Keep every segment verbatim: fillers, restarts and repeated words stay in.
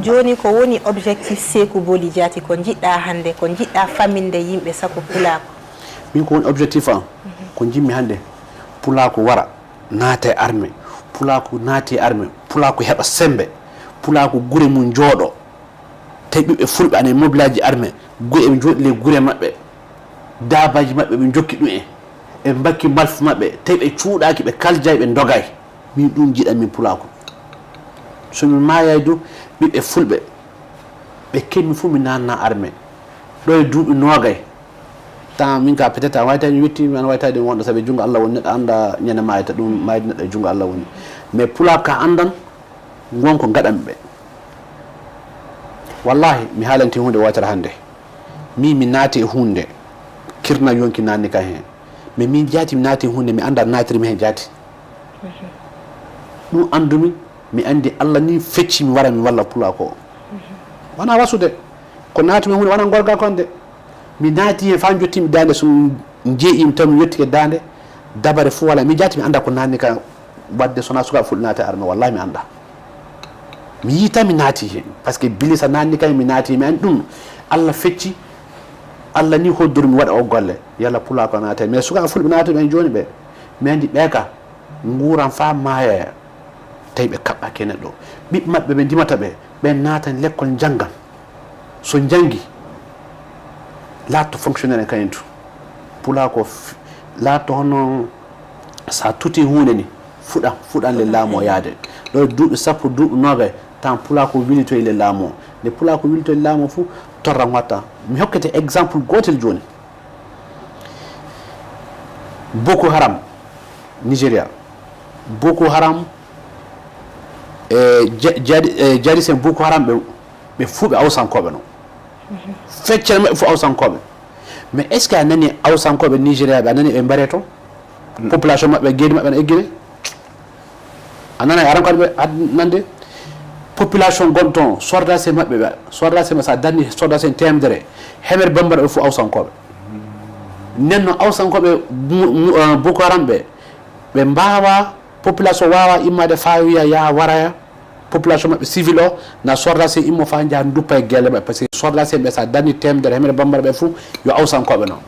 Jooni, ko woni objectif Seeku Boli Jaati? Ko njiɗɗaa hannde, ko njiɗɗaa faminde yimɓe saku Pulaaku? Min, ko woni objectif am, ko njimmi hannde, Pulaaku wara, naata e arme, Pulaaku naati e arme, Pulaaku heɓa semmbe, Pulaaku gure mum njooɗo, tawi ɓiɓɓe Fulɓe ana e mobilaaji arme, gure eɓe njooɗi ley gure maɓɓe, daabaaji maɓɓe ɓe njokki ɗum en, ɓe mbakki malfu maɓɓe, tawi ɓe cuuɗaaki, ɓe kaljaay, ɓe ndogaay. Min ɗum njiɗan min Pulaaku. So min maayaay du, ɓiɓɓe Fulɓe, ɓe kemmi fof mi naatna arme. Ɗo e duuɓi noogay, tan min ka peut-être a waytaani mi yettiimi, ana waytaade mi wonɗo, sabi junngo Allah woni, neɗɗo annda ñande maayata, ɗum maayde neɗɗo e junngo Allah woni. Mais Pulaaku ka anndan, ngon ko ngaɗanmi ɓe. Wallahi, mi haalante huunde wootere hannde. Min mi naati e huunde, kirna yonki naatni kan heen. Mais min jaati mi naati e huunde, mi annda naatiri mi heen jaati. Ɗum anndumi, mi anndi Allah ni fecci mi wara mi walla Pulaaku o. Wona wasude, ko naatumi e huunde, wona ngorga kon de. Mi naati heen faa njottiimi daande, so mi jeeyiimi taw mi yottike daande, dabare fof wala. Mi jaati mi annda ko naatni kan, waɗde so wona sukaaɓe Fulɓe naata e arme, wallahi mi annda. Mi yii tan mi naati heen, parce que Bilisa naatni kan mi naati, mi anndi ɗum. Allah fecci, Allah ni hoddori mi waɗa o golle. Yalla Pulaaku naata, mais sukaaɓe Fulɓe naatuɓe heen jooni ɓe, mi anndi ɓe ka nguuran faa maayaya, tawi ɓe kaɓɓaaki e neɗɗo. Ɓiɓɓe maɓɓe ɓe ndimata ɓe, ɓe naatan lekkol njanngan. So njanngi, laatto fonctionnaire en kañum tun. Pulaaku o f-, laatto hono so a tuti huunde ni, fuɗan, fuɗan le laamu o yaade. Ɗo e duuɓi sappo, duuɓi noogay, tan Pulaaku o wilitoyi le laamu o. Nde Pulaaku o wilitoyi le laamu o fof, torran watta. Mi hokkete exemple gootel jooni. Boko Haram, Nigeria. Boko Haram, e ja-, jadi-, e jadisen Boko Haram ɓe, ɓe fuu ɓe Awsankooɓe non. Feccere maɓɓe fof Awsankooɓe. Mais est-ce que a nani Awsankooɓe Nigeria ɓe, a nani ɓe mbare toon? Population maɓɓe, geedi maɓɓe ana eggine? A nana, aran ko aɗa nande population gonɗo toon, sordaase maɓɓe ɓe, sordaase maɓɓe, so a danni sordaase en teemedere, hemere bambara ɓe fof Awsankooɓe. Nden noon Awsankooɓe mu-, mu-, eh, Boko Haram ɓe, ɓe mbaawa, population waawa immaade faa wiya yaha waraya, population maɓɓe civil o, na sordaase en immo faa njaha nduppa e gelle maɓɓe, parce que sordaase en ɓe so a danni teemedere, hemere bambara ɓe fof yo Awsankooɓe noon.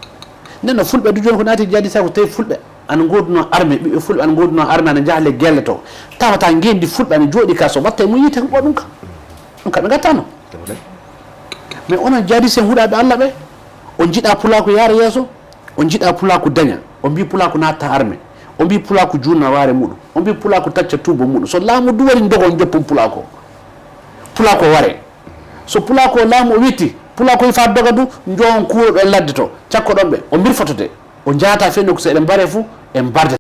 Nden noon Fulɓe du jooni ko naati jihadiste ko tawi Fulɓe ana ngoodunoo armée, ɓiɓɓe Fulɓe ana ngoodunoo armée, ana njaha le gelle to. Tawata ngeenndi Fulɓe ana jooɗi ka, so watta e mum yiite ko ɗum ka. Ɗum ka ɓe ngattaano. Mais onon jihadiste en huɗaaɓe Allah ɓe, on njiɗaa Pulaaku yaara yeeso, on njiɗaa Pulaaku daña, on mbii Pulaaku naatta armée, on mbii Pulaaku juutna waare muɗum, on mbii Pulaaku tacca tuuba muɗum. So laamu du waɗi ndogo on njoppon Pulaaku o. Pulaaku o ware. So Pulaaku o laamu o witti, Pulaaku o faa doga du, njoon kuuro ɗo e ladde to, cakko ɗon ɓe, o mbirfoto de. O njaata fenno ko so eɗen mbare fuu, en mbarde.